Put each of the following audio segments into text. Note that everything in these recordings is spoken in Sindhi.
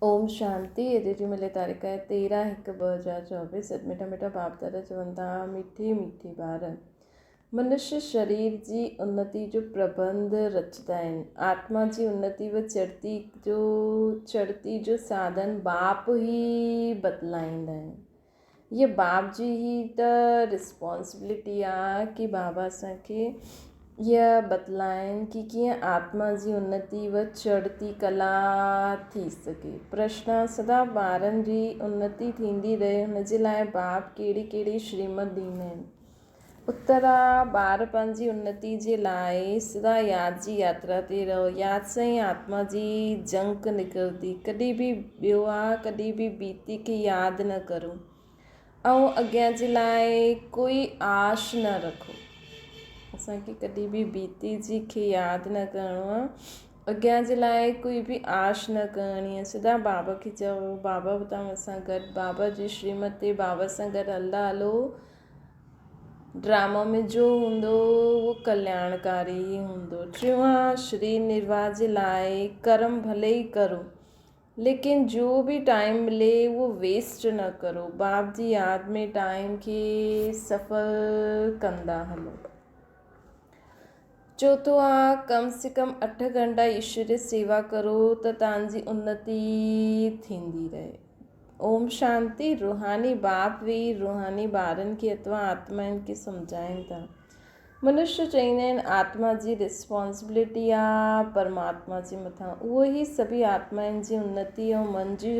اوم شانتي اڄ جي ملي تاريخ آهي 13 هڪ 2024 اڄ مٺا مٺا باپ دادا چون ٿا مٺي مٺي ٻار منش شرير جي انتي جو پربنڌ رچدا آهن آتما جي انتي و چڙتي جو چڙتي جو ساڌن باپ ئي بتلائيندا آهن هيء باپ جي ئي ته رسپانسبلٽي آ ڪي بابا اسان کي هيء بتلائين ڪي ڪيئن آتما جي انتي و چڙهتي ڪلا ٿي سگهي. پرشن، سدا ٻارن جي انتي ٿيندي رهي ان جي لاء باپ ڪهڙي ڪهڙي شريمت ڏيندا آهن؟ اتر، ٻار پنهنجي انتي جي لاء سدا ياد جي ياترا تي رهو. ياد سان ئي آتما جي جهنڪ نڪرندي. ڪڏهن به ٻيو آ ڪڏهن به بيتي کي ياد نه ڪرو ۽ اڳيان جي لاء ڪوئي آش نه رکو. اسان کي ڪڏهن به بيتي جي کي ياد نه ڪرڻو آ. اڳيان جي لاء ڪوئي به آش نه ڪرڻي آ. سدا بابا کي چئو بابا توهان سان گڏ بابا جي شريمت تي بابا سان گڏ هلندا هلو. ڊرامو ۾ جو هوندو اهو ڪلياڻڪاري ئي هوندو. ٽيون آ شري نرواهه جي لاء ڪرم ڀلي ئي ڪرو ليڪن جو به ٽائيم ملي اهو ويسٽ نه ڪرو. باپ جي ياد ۾ ٽائيم کي سڦل ڪندا هلو. چوٿون آ ڪم سي ڪم اٺ گهنٽا ايشور جي سيوا ڪرو ته تان جي انتي ٿيندي رهي. اوم شانتي روحاني باپ ويهي روحاني ٻارن کي اتوا آتمائن کي سمجهائين ٿا. منشي چئيندا آهن آتما جي ريسپانسبلٽي آ پرماتما جي مٿان اهو ئي سڀئي آتمائن جي انتي ۽ من جي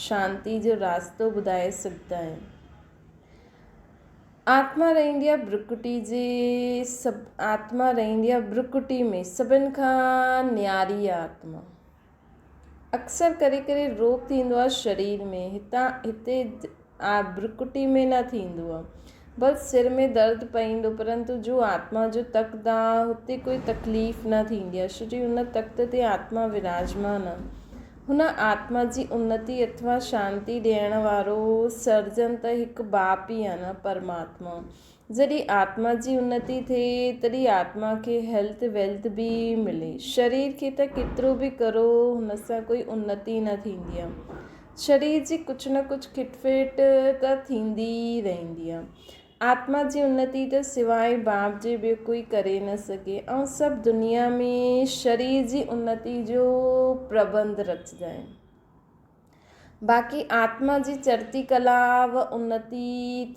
شانتي جو راستو ٻڌائي سگهندا آهن. آتما رهندي آ برڪٽي جي سڀ آتما رهندي آ برڪٽي ۾ سڀن کان نياري آ آتما. اڪثر ڪري ڪري روڳ ٿيندو آهي شرير ۾ هتان هتي ڀرڪٽي ۾ نه ٿيندو آهي بس سر ۾ درد پئيندو پرنتو جو آتما جو تخت آهي هتي ڪوئي تڪليف نه ٿيندي آهي ڇو جي ان تخت تي آتما وراجمان آهي هن آتما جي انتي اٿوا شانتي ڏيڻ وارو سرجن ته هڪ باپ ئي آهي نه پرماتما جڏهن آتما جي انتي ٿئي تڏهن آتما کي هيلٿ ويلٿ به ملي. شرير کي ته ڪيترو به ڪرو هن سان ڪوئي انتي نه ٿيندي آ. شرير جي ڪجهه نه ڪجهه کٽ ڦٽ ته ٿيندي ئي رهندي آ. آتما جي انتي ته سواء باپ جي ٻيو ڪوئي ڪري نه سگهي ۽ سڀ دنيا ۾ شرير جي انتي جو پربنڌ رچدا آهن. باقي آتما جي چڙهتي ڪلا و انتي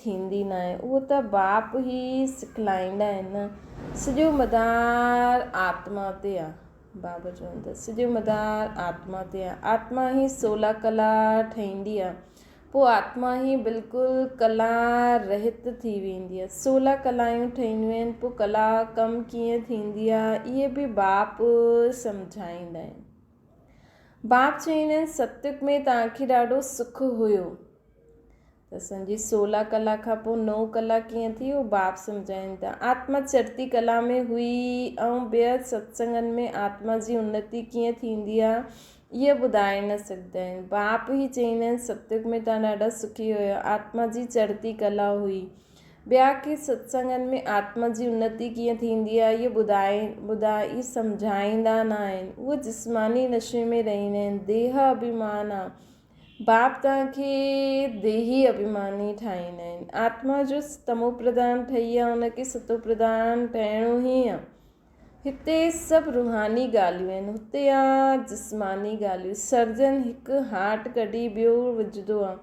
ٿيندي ناهي، اهو ته باپ ئي سکلائيندا آهن نه. سڄو مدار آتما تي آ. بابا چون ٿا سڄو مدار آتما تي آ. آتما ئي سولا ڪلا ٺهيندي آ. پوء آتما ئي بلڪل ڪلا رهت ٿي ويندي آ. سولا ڪلايون ٺهينديون آهن، پوء ڪلا ڪم ڪيئن ٿيندي آ، اهي به باپ سمجهائيندا آهن. باپ چيائين، ستيوگ ۾ توهان کي ڏاڍو سک هيو. ته اسان جي سولا ڪلا کان پوء نو ڪلا ڪيئن ٿي اهو باپ سمجهائين ٿا. آتما چڙهتي ڪلا ۾ هئي ۽ بيحد ستسنگن ۾ آتما جي انتي ڪيئن ٿيندي آهي اهو ٻڌائي نه سگهندا آهن. باپ ئي چئيندا آهن ستيوگ ۾ توهان ڏاڍا سکي هيا، آتما جي چڙهتي ڪلا هئي. ٻيا ڪي ستسنگن ۾ آتما جي انتي ڪيئن ٿيندي آهي اهو ٻڌائي ٻڌائي سمجهائيندا نه آهن. اهي جسماني نشي ۾ رهندا آهن. ديهه اڀيمان آ. باپ توهان کي ديهي اڀيماني ٺاهيندا آهن. آتما جو تمو پرڌان ٺهي آ ان کي ستو پرڌان ٺهڻو ئي آ. هتي سڀ روحاني ڳالهيون آهن هتي آ جسماني ڳالهيون. سرجن هڪ هاٽ ڪڍي ٻيو وجهندو آ.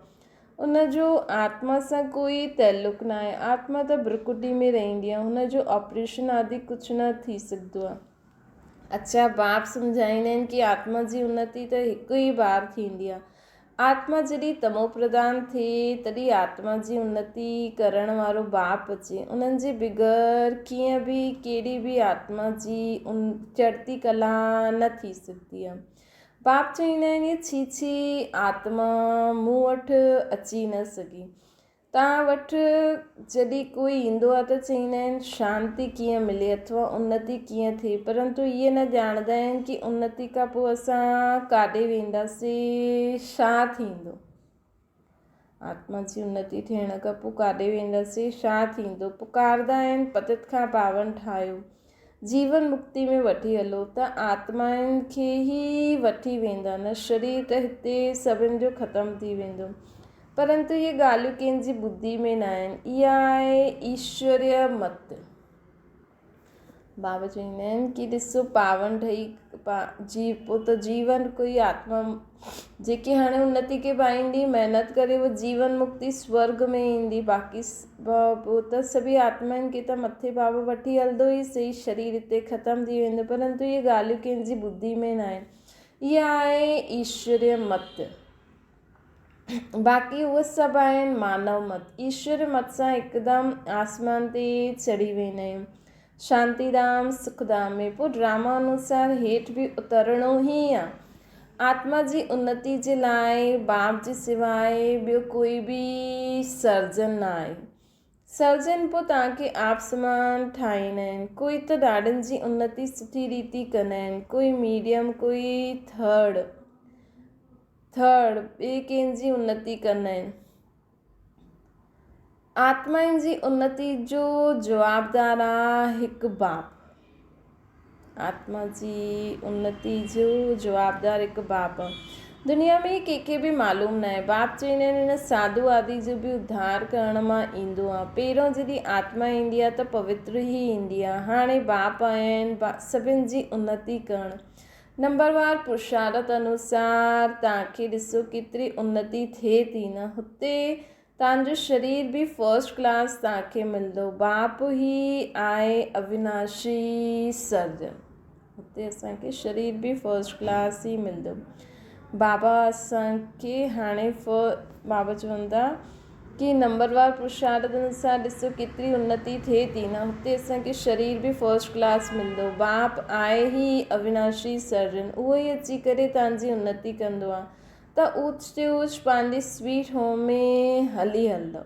ان جو آتما سان ڪوئي تعلق ناهي. آتما ته برڪٽي ۾ رهندي آهي. هن جو آپريشن آدي ڪجهه نه ٿي سگهندو آهي. اڇا باپ سمجهائيندا آهن ڪي آتما جي انتي ته هڪ ئي بار ٿيندي آهي. آتما جڏهن تمو پرڌان ٿئي تڏهن آتما جي انتي ڪرڻ وارو باپ اچي. انهن جي بغير ڪيئن به ڪهڙي به آتما جي چڙهتي ڪلا نه ٿي سگهندي آهي. باپ چئيندا آهن، هيء ڇي ڇي آتما مون وٽ اچي نه سگهي. توهان وٽ جڏهن ڪوئي ايندو آهي ته چئيندا آهن، شانتي ڪيئن ملي اٿوا انتي ڪيئن ٿئي؟ پرنتو اهي نه ڄاڻندا آهن ڪي انتي کان پوء اسان ڪاڏي وينداسين، ڇا ٿيندو؟ آتما جي انتي ٿيڻ کان پوء ڪاڏي وينداسين، ڇا ٿيندو؟ پڪاردا آهن، پتت کان پاون ٺاهيو. جيون مڪتي ۾ وٺي هلو ته آتمائن کي ئي وٺي ويندا نه شرير ته هتي سڀن جو ختم ٿي ويندو. پرنتو اهي ڳالهيون ڪنهن جي ٻڌي ۾ نه آهن. اها آهي ايشوريه مت. بابا چوندا آهن ڪي ڏسو پاون ٺهي جي پوء ته جيون ڪوئي آتما جيڪي هاڻي انتي کي پائيندي محنت ڪري اهو جيون مڪتي سورگ ۾ ايندي باقي پوء ته سڀئي آتمائن کي ته مٿي بابا وٺي هلندو ئي سهي شرير هتي ختم ٿي ويندو پرنتو اهي ڳالهيون ڪنهن جي ٻڌي ۾ نه آهن اها آهي ايشوريه مت. باقي اهي سڀ آهن مانو مت. ايشور مت سان هڪدم آسمان تي چڙهي ويندا آهيون. شانتي ڌام، سک ڌام ۾ پوء ڊراما انوسار هيٺ به اترڻو ئي آ. آتما جي انتي جي لاء باپ جي سواء ٻيو ڪوئي به سرجن نه آهي. سرجن پوء توهان کي آپ سمان ٺاهيندا آهن. ڪوئي ته ڏاڏن جي انتي سٺي ريتي ڪندا آهن، ڪوئي ميڊيم، ڪوئي ٿرڊ. ٿرڊ، ٻئي ڪنهن جي انتي ڪندا آهن. آتمائن جي انتي جو جوابدار آ هڪ باپ. آتما جي انتي جو جوابدار هڪ باپ آ. دنيا ۾ ڪنهن کي به معلوم ناهي. باپ چوندا آهن هن ساڌو آدي جو به اڌار ڪرڻ مان ايندو آ. پهريون جڏهن آتما ايندي آ ته پوتر ئي ايندي آ. هاڻي باپ آيا آهن سڀن جي انتي ڪرڻ. نمبروار پرشارت انوسار توهان کي ڏسو ڪيتري انتي ٿئي ٿي نه هتي توهان جو شرير به فرسٽ ڪلاس توهان کي ملندو باپ هي آهي اويناشي سرجن هتي اسان کي شرير به فرسٽ ڪلاس ئي ملندو بابا اسان کي هاڻي بابا چون ٿا ڪي نمبروار پرشارتن سان ڏسو ڪيتري انتي ٿئي ٿي نه هتي اسان کي شرير به فرسٽ ڪلاس ملندو باپ آهي ئي اويناشي سرجن اهو ئي اچي ڪري توهان جي انتي ڪندو آهي ته اوچ تي اوچ پنهنجي سويٽ هوم ۾ هلي هلندو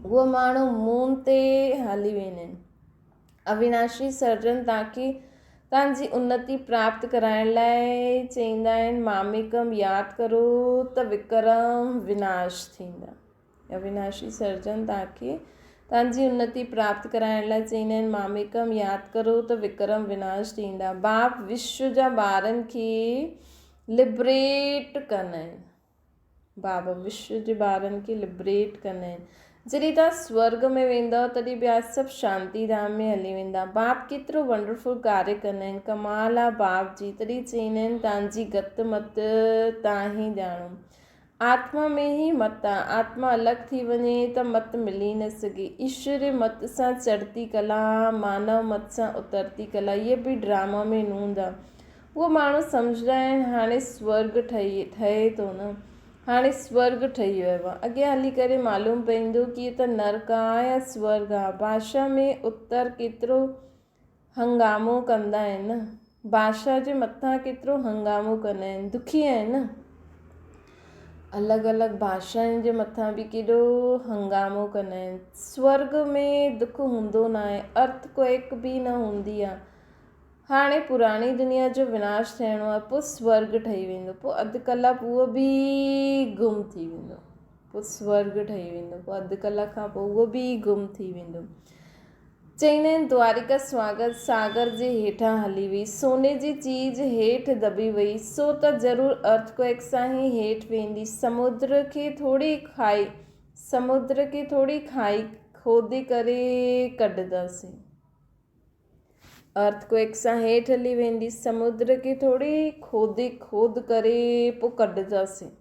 اهو ماڻهو مون تي هلي ويندا آهن اويناشي سرجن توهان کي توهان جي انتي پراپت ڪرائڻ لاء چئيندا آهن، ماميڪم ياد ڪرو ته وڪرم وناش ٿيندا. اويناشي سرجن توهان کي توهان جي انتي پراپت ڪرائڻ لاء چئيندا آهن، ماميڪم ياد ڪرو ته وڪرم وناش ٿيندا. باپ وشو جا ٻارن کي لبريٽ ڪندا آهن. بابا وشو جي ٻارن کي لبريٽ ڪندا آهن. جڏهن توهان سورڳ ۾ ويندؤ تڏهن ٻيا سڀ شانتي ڌام ۾ هلي ويندا. باپ ڪيترو ونڊرفل ڪاريه ڪندا آهن. ڪمال آ باپ جي. تڏهن چئيندا آهن توهان جي گت مت توهان ئي ڄاڻو. آتما ۾ ئي مت آ. آتما الڳ ٿي وڃي ته مت ملي نه سگهي. ايشوري مت سان چڙهتي ڪلا، مانو مت سان اترتي ڪلا. اهي به ڊراما ۾ نوند آ. اهو ماڻهو سمجهندا آهن هاڻي سورڳ ٺهي ٺهي ٿو نه هاڻي سورڳ ٺهي ويو آهي اڳيان هلي ڪري معلوم پوندو ڪي ته نرڪ آ يا سورڳ آ بادشاهه ۾ اتر ڪيترو هنگامو ڪندا آهن نه بادشاهه جي مٿان ڪيترو هنگامو ڪندا آهن دکي آهن نه الڳ الڳ بادشاهن جي مٿان به ڪيڏو هنگامو ڪندا آهن سورڳ ۾ دک هوندو ناهي ارٿ ڪوئڪ به نه هوندي آ هاڻي پراڻي دنيا جو وناش ٿيڻو آهي، پوء سورڳ ٺهي ويندو، پوء اڌ ڪلاڪ اهو به گم ٿي ويندو، پوء سورڳ ٺهي ويندو، پوء اڌ ڪلاڪ کان پوء اهو به گم ٿي ويندو. چئيندا آهن دوارڪا سواگت ساگر جي هيٺان هلي وئي، سوني جي چيز هيٺ دٻي وئي، سو ته ضرور ارٿ ڪوئڪ سان ئي هيٺ ويندي، سمنڊ کي ٿوري کائي، سمنڊ کي ٿوري کائي کودي ڪري ڪڍنداسين. ارٿ ڪوئڪ سان هيٺ هلي ويندي. سمنڊ کي ٿوري کودي کود ڪري پوء ڪڍنداسين.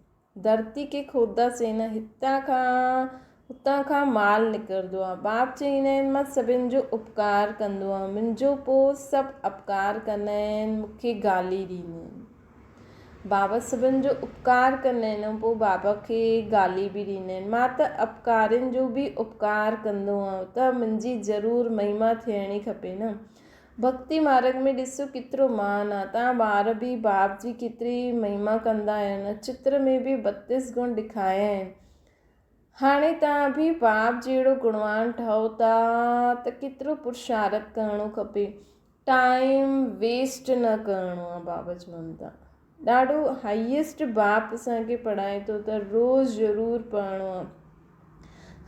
ڌرتي کي کودنداسين نه هتان کان هتان کان مال نڪرندو آهي. باپ چئيندا آهن مان سڀن جو اپڪار ڪندو آهيان. منهنجو پوء سڀ اپڪار ڪندا آهن مون کي گالي ڏيندا آهن. بابا سڀن جو اپڪار ڪندا آهن ۽ پوء بابا کي گالي به ڏيندا آهن. مان ته اپڪارين جو به اپڪار ڪندو آهيان ته منهنجي ضرور مهما ٿيڻي کپي نه. ڀڳتي مارڳ ۾ ڏسو ڪيترو مان آ. توهان ٻار به باپ جي ڪيتري مهما ڪندا آهيو نه. چتر ۾ به 32 گڻ ڏکايا آهن. هاڻي توهان به باپ جهڙو گڻوان ٺهو ٿا ته ڪيترو پرشارٿ ڪرڻو کپي. ٽائيم ويسٽ نه ڪرڻو آ بابا چون ٿا ڏاڍو هائيسٽ باپ اسان کي پڙهائي ٿو ته روز ضرور پڙهڻو آ.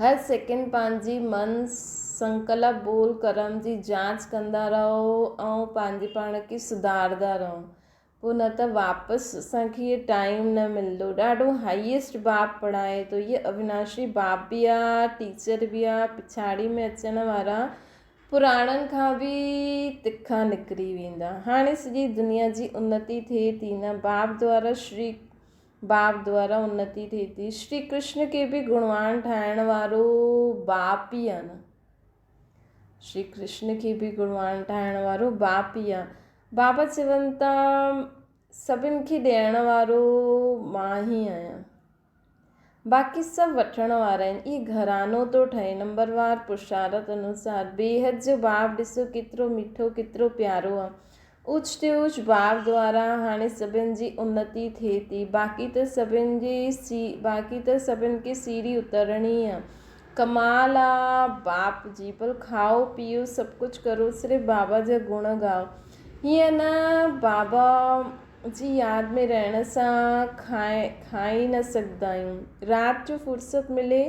هر سيڪنڊ پنهنجي من، سنڪلپ، ٻول، ڪرم جي جاچ ڪندا رهو ۽ پنهنجي پاڻ کي سڌارندا رهو. پوء نه ته واپس اسان کي هي ٽائيم نه ملندو. ڏاڍو هائيسٽ باپ پڙهائي ٿو. هي اويناشي باپ به آ، ٽيچر به آ، پڇاڙي ۾ اچڻ وارا پراڻن کان به تکا نڪري ويندا. هاڻي سڄي دنيا جي انتي ٿئي ٿي نه باپ دوارا شري باپ دوارا انتي ٿئي ٿي. شري ڪرشن کي به گڻوان ٺاهڻ وارو باپ ئي آ نه. شري ڪرشن کي به گڻوان ٺاهڻ وارو باپ ئي آ. بابا چون ٿا سڀن کي ڏيڻ وارو مان ئي آهيان. باقي سڀ وٺڻ وارا آهن. اهي گهرانو ٿو ٺهي نمبر وار پرشارت انوسار. بيحد جو باپ ڏسو ڪيترو مٺو ڪيترو پيارو آ. اوچ تي اوچ باب دوارا هاڻي سڀن جي انتي ٿئي ٿي. باقي ته سڀن جي سي باقي ته سڀن کي سيڙهي اترڻي آ. ڪمال آ باپ جي. ڀل کائو پيئو سڀ ڪجهه ڪرو صرف بابا جا گڻ ڳائو. هيئن نه بابا جي ياد ۾ رهڻ سان کائي کائي نه سگهندا آهيون. رات جو فرصت ملي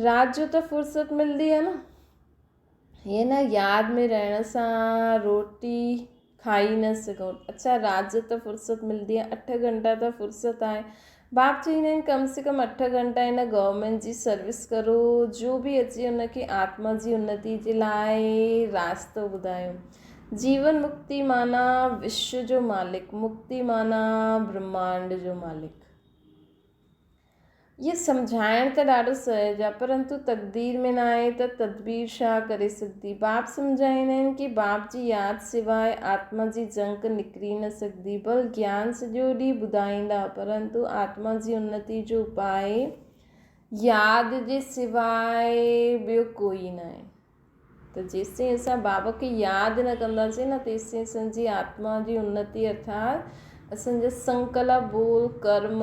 رات جو ته فرصت ملندي آ نه. هيئن نه ياد ۾ رهڻ سان روٽي کائي نه سگهون. اڇا رات جو ته فرصت ملندي آهي اٺ گهنٽا ته فرصت آهي. باپ چئيندا آهن ڪم سي ڪم اٺ گهنٽا هن گورنمينٽ جي سروس ڪرو جو به اچي ان کي آتما جي انتي جي لاء راستو ٻڌايو. جيون مڪتي معنيٰ وشو جو مالڪ مڪتي معنيٰ برهمانڊ جو مالڪ. اهو سمجهائڻ ته ڏاڍو سهج آهي، پرنتو تقدير ۾ ناهي ته تدبير ڇا ڪري سگهندي. باپ سمجهائيندا آهن ڪي باپ جي ياد سواء آتما جي جهنڪ نڪري نه سگهندي. ڀل گيان سڄو ڏينهن ٻڌائيندا، پرنتو آتما جي انتي جو اپاء ياد جي سواء ٻيو ڪوئي ناهي. ته جيستائين اسان بابا کي ياد نه ڪنداسين نه تيستائين اسان جي آتما جي انتي ارٿات اسان جا سنڪلپ ٻول ڪرم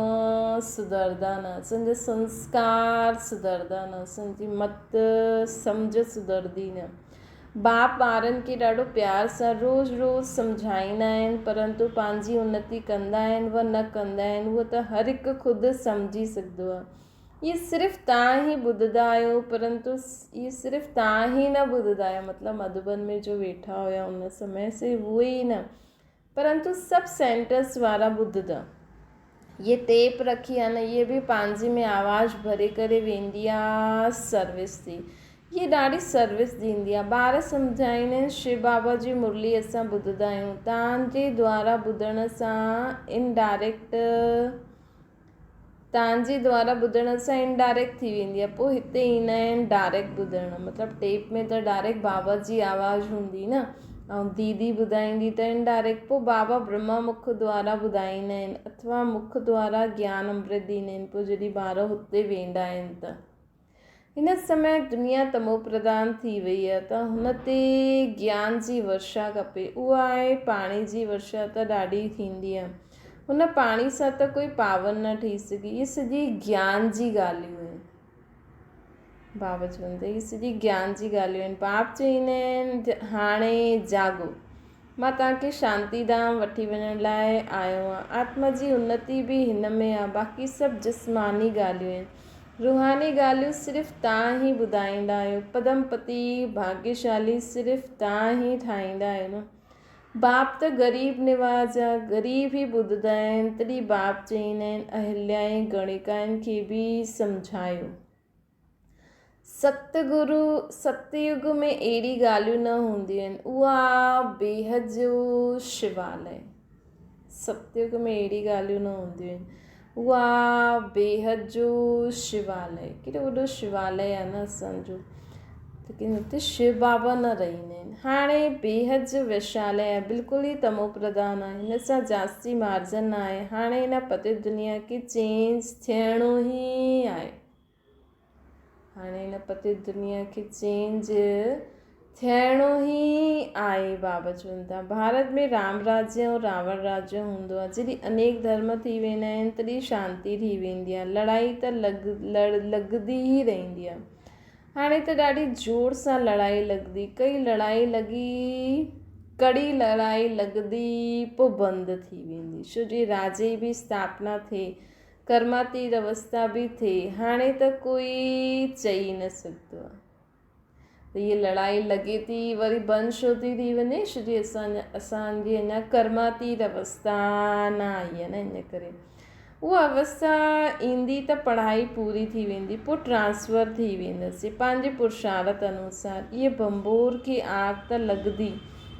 سڌردا نه اسان جا سنسڪار سڌردا نه اسان جي مت سمجھ سڌرندي نه باپ ٻارن کي ڏاڍو پيار سان روز روز سمجھائيندا آهن پرنتو پنهنجي انتي ڪندا آهن و نه ڪندا آهن اهو ته هر هڪ خود سمجھي سگھندو آهي اهي صرف توهان ئي ٻڌندا آهيو پرنتو اهي صرف توهان ئي نه ٻڌندا آهيو مطلب مڌوبن ۾ جو ويٺا هيا ان سمي صرف اهي ئي نه پرنتو سڀ سينٽرس وارا ٻڌندا اهي ٽيپ رکي آهي نه اهي به پنهنجي ۾ آواز ڀري ڪري ويندي آهي سروس تي اهي ڏاڍي سروس ڏيندي آهي ٻار سمجهائيندا آهن شو بابا جي مرلي اسان ٻڌندا آهيون توهان جي دوارا ٻڌڻ سان انڊائريڪٽ توهان جي دوارا ٻڌڻ سان انڊائريڪٽ ٿي ويندي آهي پوء هتي ايندا آهن ڊائريڪٽ ٻڌڻ مطلب ٽيپ ۾ ته ڊائريڪٽ بابا جي آواز هوندي نه ۽ ديدي ٻڌائيندي ته انڊائريڪٽ پوء بابا برهما مک دوارا ٻڌائيندا آهن اٿوا مک دوارا گيان امرت ڏيندا آهن پوء جڏهن ٻار هتي ويندا آهن ته هن سمي دنيا تمو پرڌان ٿي وئي آهي ته هن تي گيان جي ورشا کپي اها آهي پاڻي جي ورشا ته ڏاڍي ٿيندي آهي هن پاڻي سان ته ڪوئي پاون نه ٺهي سگهي. اهي سڄي گيان جي ڳالهيون آهن. بابا چون ٿا اهي سڄي گيان جي ڳالهيون آهن. باپ چئيندا آهن هاڻي جاڳو. مان توهان کي شانتي ڌام وٺي وڃڻ لاء آيو آهيان. آتما جي انتي به هن ۾ آهي. باقي سڀ جسماني ڳالهيون آهن. روحاني ڳالهيون صرف توهان ئي ٻڌائيندا آهيو. پدم پتي، ڀاڳيشالي صرف توهان ئي ٺاهيندا آهيو نه. باپ ته غريب نواز آ، غريب ئي ٻڌندا آهن، تڏهن باپ چئيندا آهن، اهليا ۽ گڻيڪائن کي به سمجهايو. ست گرو، ست يگ ۾ اهڙي ڳالهيون نه هونديون آهن، اها بيحد جو شوالئه. ست يگ ۾ اهڙي ڳالهيون نه هونديون آهن، اها بيحد جو شوالئه. ڪيڏو وڏو شوالئه آهي نه اسان جو. ليڪن هتي شو بابا نه رهندا آهن. هاڻي بيحد جو وشالئه آهي، بلڪل ئي تمو پرڌان آهي. هن سان جاستي مارجن نه آهي. هاڻي هن پتيت دنيا کي چينج ٿيڻو ئي آهي. هاڻي هن پتيت دنيا کي چينج ٿيڻو ئي آهي. بابا چون ٿا ڀارت ۾ رام راجيه ۽ راوڻ راجيه هوندو آهي. جڏهن انيڪ ڌرم ٿي ويندا آهن تڏهن شانتي ٿي ويندي آهي. لڙائي ته لڳ لڙ لڳندي ئي رهندي آهي. هاڻي ته ڏاڍي زور سان لڙائي لڳندي. ڪئي لڙائي لڳي ڪڙي لڙائي لڳندي پوء بند ٿي ويندي. ڇو جي راجيه جي به اسٿاپنا ٿئي. ڪرماتيت اوستا به ٿئي. هاڻي ته ڪوئي چئي نه سگهندو آهي ته هيء لڙائي لڳي ٿي وري بند ڇو ٿي ٿي وڃي، ڇو جي اسان جي اڃا ڪرماتيت اوستا نه آئي آهي نه ان ڪري. اها اوستا ايندي ته پڙهائي پوري ٿي ويندي، پوء ٽرانسفر ٿي وينداسين پنهنجي پرشارت انوسار. اهي ڀنڀور کي آگ ته لڳندي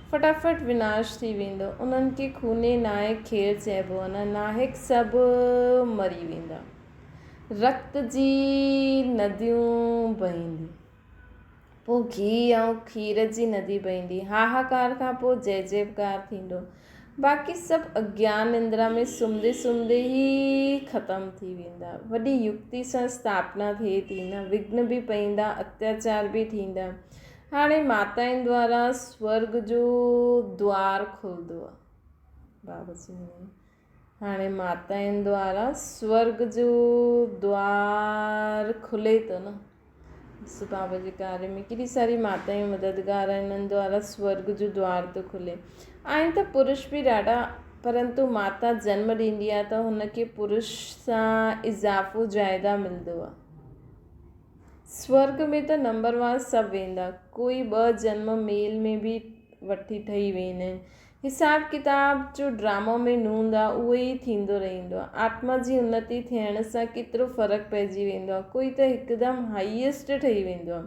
فٽافٽ وناش ٿي ويندو. انهن کي خوني ناهڪ کير چئبو آهي نه ناهڪ سڀ مري ويندا. رت جي نديون بهنديون. پوء گيهه ۽ کير جي ندي بهندي. هاهاڪار کان پوء جئه جئڪار ٿيندو. باقي سڀ اگيان نندرا ۾ سمهندي سمهندي ئي ختم ٿي ويندا. وڏي يڪتي سان اسٿاپنا ٿئي ٿي نه وگهن به پئيندا، اتياچار به ٿيندا. هاڻي ماتائن دوارا سورڳ جو دوار کلندو آهي. بابا چوندا آهن هاڻي ماتائن دوارا سورڳ جو دوار کلي ٿو نه. ڏسو بابا جي ڪاري ۾ ڪيڏي ساري ماتائون مددگار آهن انهن دوارا سورڳ جو دوار ٿو کلي. آهن ته پرش به ڏاڍا پرنتو ماتا جنم ڏيندي آهي ته هن کي پرش سان اضافو زياده ملندو آهي. سورڳ ۾ ته نمبر وار سڀ ويندا. ڪوئي ٻه جنم ميل ۾ به وٺي ٺهي ويندا آهن. حساب ڪتاب جو ڊرامو ۾ نوند آ اهو ئي ٿيندو رهندو آ. آتما جي انتي ٿيڻ سان ڪيترو فرق پئجي ويندو آ. ڪوئي ته هڪدم هائيسٽ ٺهي ويندو آ.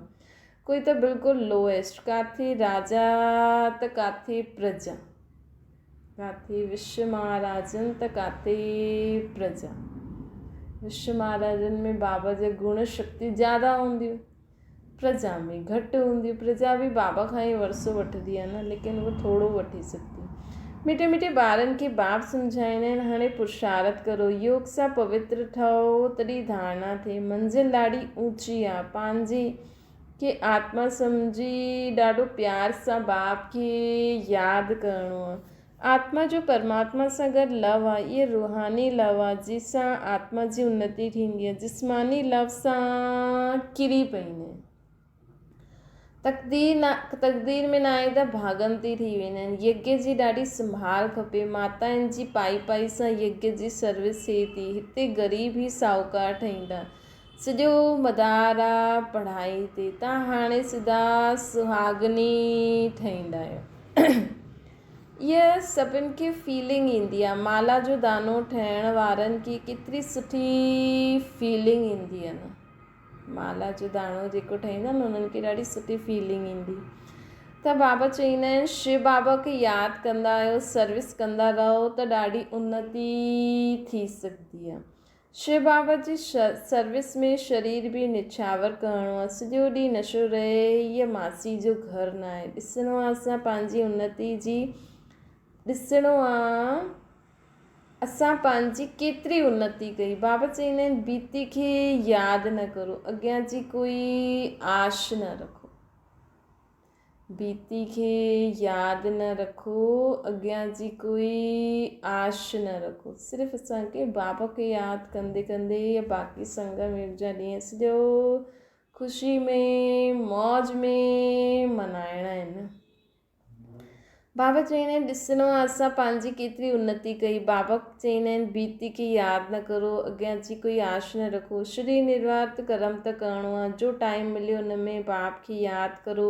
ڪوئي ته بلڪل لوئيسٽ. ڪاٿي راجا ته ڪاٿي پرجا. ڪاٿي وشو مهاراجن ته ڪاٿي پرجا. وشو مهاراجن ۾ بابا جا گڻ شڪتيون زياده هونديون. پرجا ۾ گهٽ هوندي. پرجا به بابا کان ئي ورثو وٺندي آهي نه ليڪن اهو ٿورو وٺي سگهندي. مٺي مٺي ٻارن کي باپ سمجهائيندا آهن هاڻي پرشارت ڪرو يوگ سان پوتر ٺهو تڏهن ڌارڻا ٿئي. منزل ڏاڍي اوچي آهي پنهنجي کي آتما سمجهي ڏاڍو پيار سان باپ کي ياد ڪرڻو آهي. آتما جو پرماتما سان گڏ لو آ، اهي روحاني لو آ، جنهن سان آتما جي انتي ٿيندي آ، جسماني لو سان ڪري پئيندا آهن. تقدير نه تقدير ۾ ناهي ته ڀاڳنتي ٿي ويندا آهن. يگيه جي ڏاڍي سنڀال کپي. ماتائن جي پائي پائي سان يگيه جي سروس ٿئي ٿي. هتي غريب ئي ساهوڪار ٺهيندا. سڄو مدار آ پڙهائي تي. تان هاڻي سڌا سهاڳني ٺهيندا آهيو. اها سڀن کي فيلنگ ايندي آ مالا جو دانو ٺهڻ وارن کي ڪيتري سٺي فيلنگ ايندي آ نه مالا جو داڻو جيڪو ٺهيندا نه انهن کي ڏاڍي سٺي فيلنگ ايندي ته بابا چئيندا آهن شو بابا کي ياد ڪندا آهيو سروس ڪندا رهو ته ڏاڍي انتي ٿي سگهندي آ شو بابا جي سروس ۾ شرير به نڇاور ڪرڻو آ، سڄو ڏينهن نشو رهي هيء ماسي جو گهر ناهي، ڏسڻو آ اسان پنهنجي انتي جي ڏسڻو آ اسان پنهنجي ڪيتري انتي ڪئي، بابا چئيندا آهن بيتي کي ياد نه ڪرو، اڳيان جي ڪوئي آش نه رکو. بيتي کي ياد نه رکو اڳيان جي ڪوئي آش نه رکو صرف اسان کي بابا کي ياد ڪندي ڪندي يا باقي سنگم يگ جا ڏينهن سڄو خوشي ۾ موج ۾ منائڻا آهن بابا چوندا آهن ڏسڻو آهي اسان پنهنجي ڪيتري انتي ڪئي بابا چوندا آهن بيتي کي ياد نه ڪرو اڳيان جي ڪوئي آش نه رکو شري نروارت ڪرم ته ڪرڻو آهي جو ٽائيم ملي ان ۾ باپ کي ياد ڪرو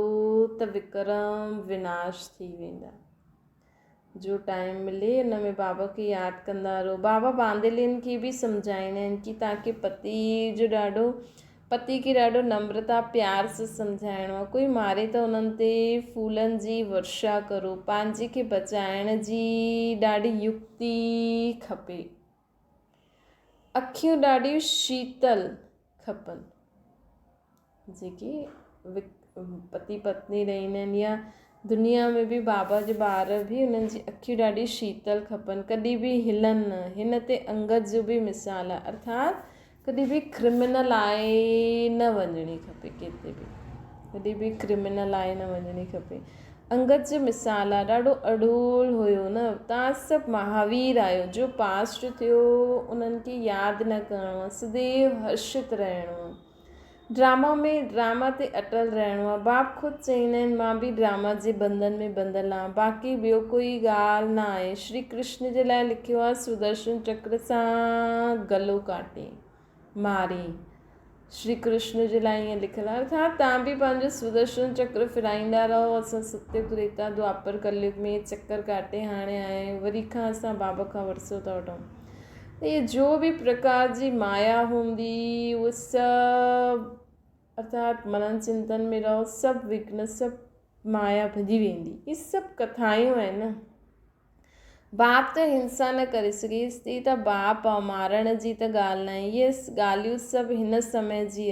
ته وڪرم وناش ٿي ويندا جو ٽائيم ملي ان ۾ بابا کي ياد ڪندا رهو بابا بانديلين کي به سمجهائيندا آهن ڪي توهان کي پتي جو ڏاڍو پتي کي ڏاڍو نمرتا پيار سان سمجهائڻو آهي. ڪوئي ماري ته انهن تي ڦولن جي ورشا ڪرو. پنهنجي کي بچائڻ جي ڏاڍي يڪتي کپي. اکيون ڏاڍيون شيتل کپن. جيڪي پتي پتني رهندا آهن يا دنيا ۾ به بابا جي ٻار به انهن جي اکيون ڏاڍي شيتل کپن. ڪڏهن به هلن نه. هن تي انگد جو به مثال آهي. ارٿات ڪڏهن به ڪرمنل آئي نه وڃڻي کپي ڪٿي به ڪڏهن به ڪرمنل آئي نه وڃڻي کپي انگد جو مثال آ ڏاڍو اڏول هيو نه تان سڀ مهاوير آهيو جو پاسٽ ٿيو انهن کي ياد نه ڪرڻو آ سديو هرشت رهڻو آ. ڊراما ۾ ڊراما تي اٽل رهڻو آهي. باپ خود چئيندا آهن مان به ڊراما جي بنڌن ۾ ٻڌل آهيان باقي ٻيو ڪوئي ڳالهه نه آهي. شري ڪرشن جي لاء لکيو آهي سودرشن چڪر سان گلو ڪاٽي ماري. شري ڪرشن جي لاء ائين لکيل آهي ارٿات توهان به پنهنجو سودرشن چڪر ڦرائيندا رهو. اسان ستيگ تريتا دوآپر ڪليگ ۾ چڪر ڪاٽي هاڻي آيا آهيون وري کان اسان بابا کان ورثو ٿا وٺون. اهي جو به پرڪار جي مايا هوندي اهي سڀ ارٿات منن چنتن ۾ رهو سڀ وگهن سڀ مايا ڀڄي ويندي. اهي سڀ ڪٿايون آهن نه. باپ ته هنسا نه ڪري سگهي استري ته باپ آ مارڻ جي ته ڳالهه ناهي. اهي ڳالهيون سڀ هن سمي جي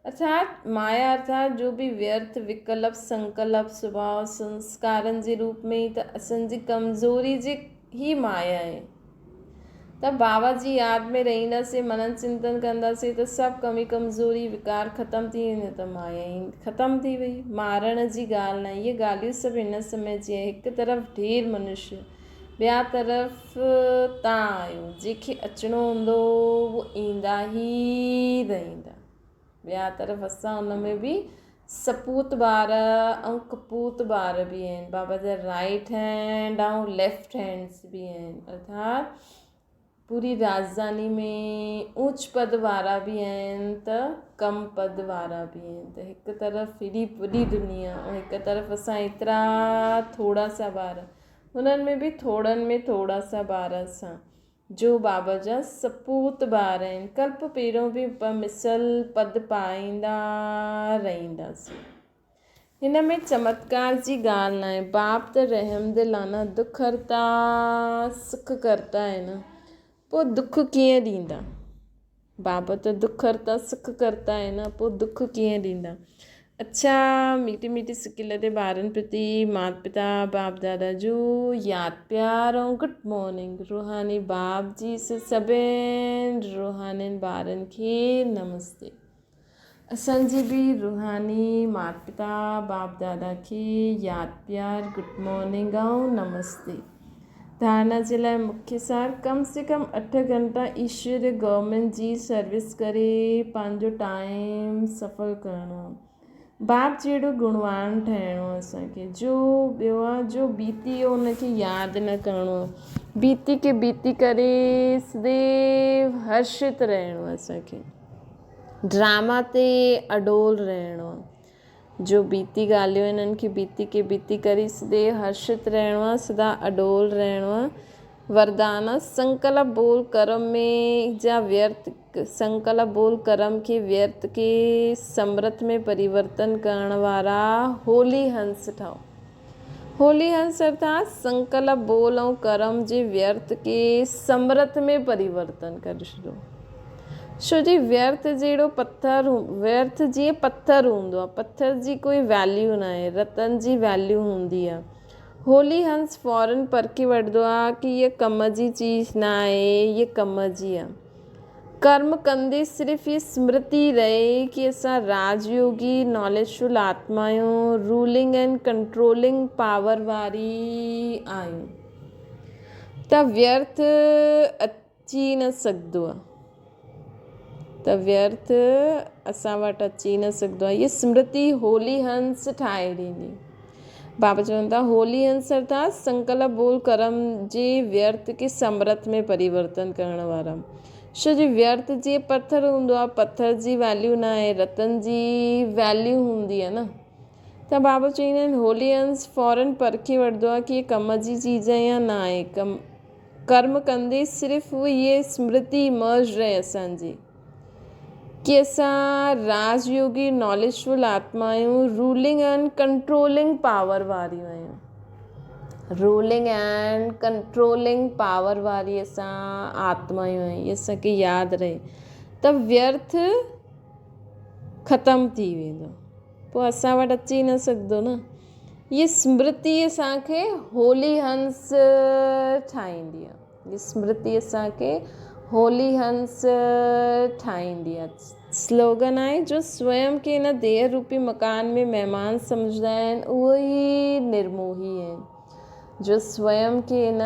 ارٿات مايا ارٿات جو به ويرٿ وڪلپ سنڪلپ سڀاء سنسڪارن جي روپ ۾ ئي ته اسان جي ڪمزوري جي هي مايا آهي ته بابا جي ياد ۾ رهنداسين منن چنتن ڪنداسين ته سڀ ڪمي ڪمزوري وڪار ختم ٿي ويندو ته مايا ئي ختم ٿي وئي مارڻ جي ڳالهه نه اهي ڳالهيون سڀ هن سمي جي آهي هڪ طرف ڍير منشي ٻيا طرف تان آهيو جنهن کي اچڻو هوندو اهو ايندا ئي رهندا. ٻيا طرف اسان ان ۾ به سپوت ٻار ۽ ڪپوت ٻار به آهن بابا جا رائيٽ هينڊ ۽ ليفٽ هينڊس به آهن ارٿات پوري راجڌاني ۾ اوچ پد وارا به آهن ته ڪم پد وارا به آهن ته هڪ طرف هيڏي وڏي دنيا ۽ هڪ طرف اسان ايترا ٿورا سا ٻار هنن ۾ به ٿورن ۾ ٿورا سا ٻار اسان جو بابا جا سپوت ٻار آهن. ڪلپ پهريون به بمثل پد پائيندا رهنداسين. هن ۾ چمتڪار جي ڳالهه ناهي. باپ ته رحمدل آ نه، دک هرتا سک ڪرتا آهي نه، پوء دک ڪيئن ڏيندا؟ بابا ته دک هرتا سک ڪرتا آهي نه، پوء دک ڪيئن ڏيندا؟ اڇا ميٺي ميٺي سڪيلڌي ٻارن پرتي مات پتا باپ دادا جو ياد پيار ۽ گڊ مارننگ روحاني باپ جي سڀين روحانين ٻارن کي نمستي اسان جي به روحاني مات پتا باپ دادا کي ياد پيار گڊ مارننگ ۽ نمستي ڌارڻا جي لاء مکيه سار ڪم سي ڪم اٺ گهنٽا ايشوري گورنمينٽ جي سروس ڪري پنهنجو ٽائيم سڦل ڪرڻو باپ جهڙو گڻوان ٺهڻو اسان کي جو ٻيو آ جو بيتي ويو ان کي ياد نه ڪرڻو بيتي کي بيتي ڪري سديو هرشت رهڻو اسان کي ڊراما تي اڏول رهڻو. جو بيتي ڳالهيون آهن انهن کي بيتي کي بيتي ڪري سديو هرشت رهڻو آهي سدا اڏول رهڻو آهي. وردان، سنڪلپ بول ڪرم ۾ جا ويرٿ سنڪلپ بول ڪرم کي ويرٿ کي سمرٿ ۾ پريورتن ڪرڻ وارا هولي هنس ٺهو. هولي هنس ارٿات سنڪلپ بول ۽ ڪرم جي ويرٿ کي سمرٿ ۾ پريورتن ڪري ڇڏيو. ڇو جي ويرٿ جهڙو پٿر ويرٿ جيئن پٿر هوندو آهي پٿر جي ڪوئي ويليو ناهي رتن جي ويليو هوندي آهي. هولي هنس فورن پرکي وٺندو آهي ڪي هيء ڪم جي چيز ناهي هيء ڪم جي آهي. ڪرم ڪندي صرف هي سمرتي رهي ڪي اسان راج يوگي ناليجفل آتما آهيون، رولنگ اينڊ ڪنٽرولنگ پاور واري آهيون ته ويرٿ اچي نه سگهندو آهي ته ويرٿ اسان وٽ اچي نه سگهندو آهي. هي سمرتي هولي هنس ٺاهي ڏيندي. بابا چون ٿا هولي هنس ارٿات سنڪلپ بول ڪرم جي ويرٿ کي سمرٿ ۾ پريورتن ڪرڻ وارا. ڇو جو ويرٿ جيئن پٿر هوندو آهي پٿر جي ويليو نه آهي رتن جي ويليو هوندي آهي نه ته بابا چوندا آهن هولي هنس فورن پرکي وٺندو آهي ڪي ڪم جي چيز آهي يا نه آهي ڪم ڪرم ڪندي صرف هي سمرتي مرج رهي اسان جي. ڪي اسان راج يوگي ناليجفل آتما آهيون رولنگ اينڊ ڪنٽرولنگ پاور واريون آهيون رولنگ اينڊ ڪنٽرولنگ پاور واري اسان آتمايون آهيون اهي اسانکي ياد رهي ته ويرٿ ختم ٿي ويندو پوء اسان وٽ اچي نه سگهندو نه هي سمرتي اسانکي هولي هنس ٺاهيندي آهي هي سمرتي اسان کي هولي هنس ٺاهيندي آهي. سلوگن آهي جو سويم کي هن ديهه روپي مڪان ۾ مهمان سمجهندا آهن اهي ئي نرموهي آهن. جو سويم کي هن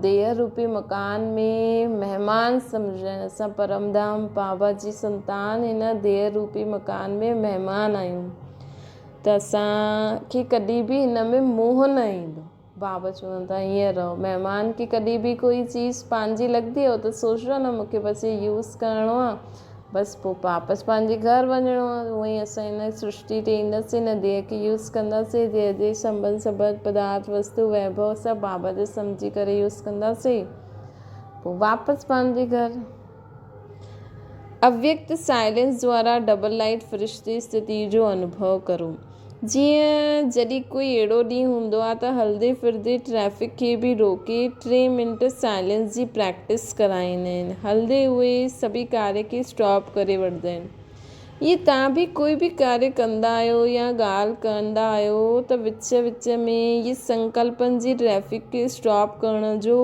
ديهه روپي مڪان ۾ مهمان سمجهندا آهن. اسان پرمڌام بابا جي سنتان هن ديهه روپي مڪان ۾ مهمان آهيون ته اسان کي ڪڏهن به هن ۾ موهه نه ايندو. بابا چون ٿا هيئن رهو. مهمان کي ڪڏهن به ڪوئي چيز پنهنجي لڳندي آهي هو ته سوچندو آهي نه مون کي بس هي يوز ڪرڻو آهي بس پوء واپس پنهنجي گهر وڃڻو آهي. اونئن ئي اسان هن سرشٽي تي اينداسين هن ديهه کي يوز ڪنداسين ديهه جي سنٻنڌ سڀ پدارٿ وستو ويڀو سڀ بابا جو سمجهي ڪري يوز ڪنداسين پوء واپس پنهنجي گهر. اويڪت سائلنس دوارا ڊبل لائيٽ فرشتي استٿي جو انوڀو ڪرو. جيئن جڏهن ڪوئي اهڙو ڏينهن هوندو آهي ته هلندي ڦرندي ٽريفڪ کي به روڪي ٽي منٽ سائلنس جي پريڪٽس ڪرائيندا آهن. هلندي اهي سڀئي ڪاري کي اسٽاپ ڪري وٺندا آهن. ائين توهان به ڪوئي به ڪاري ڪندا آهيو يا ڳالهه ڪندا آهيو ته وچ وچ ۾ اهي سنڪلپن جي ٽريفڪ کي اسٽاپ ڪرڻ جو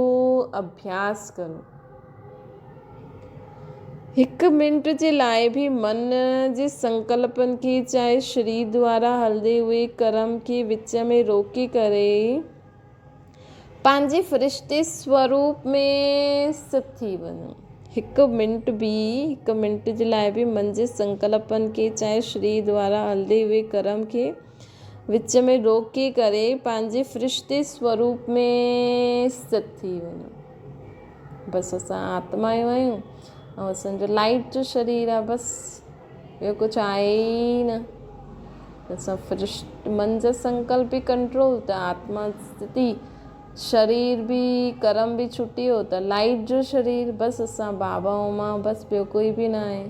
اڀياس ڪرو. هڪ منٽ جي لاء به من جي سنڪلپن کي چاهي شرير دوارا هلندي هئي ڪرم کي وچ ۾ روڪي ڪري پنهنجي فرشتي سوروپ ۾ ست ٿي وڃو. هڪ منٽ به هڪ منٽ جي لاء به من جي سنڪلپن کي چاهي شرير دوارا هلندي هئي ڪرم کي وچ ۾ روڪي ڪري پنهنجي فرشتي سوروپ ۾ ست ٿي وڃو. بس اسان آتمايون آهيون ۽ اسان جو لائٽ جو شرير آهي بس ٻيو ڪجهه آهي ئي نه. اسان فرشت من جا سنڪلپ به ڪنٽرول ته آتما استٿي شرير به ڪرم به ڇٽي ويو ته لائٽ جو شرير بس اسان بابا ۽ مان بس ٻيو ڪوئي به نه آهي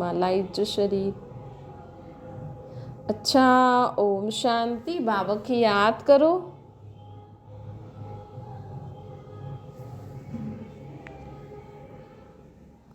مان لائٽ جو شرير. اڇا اوم شانتي بابا کي ياد ڪرو.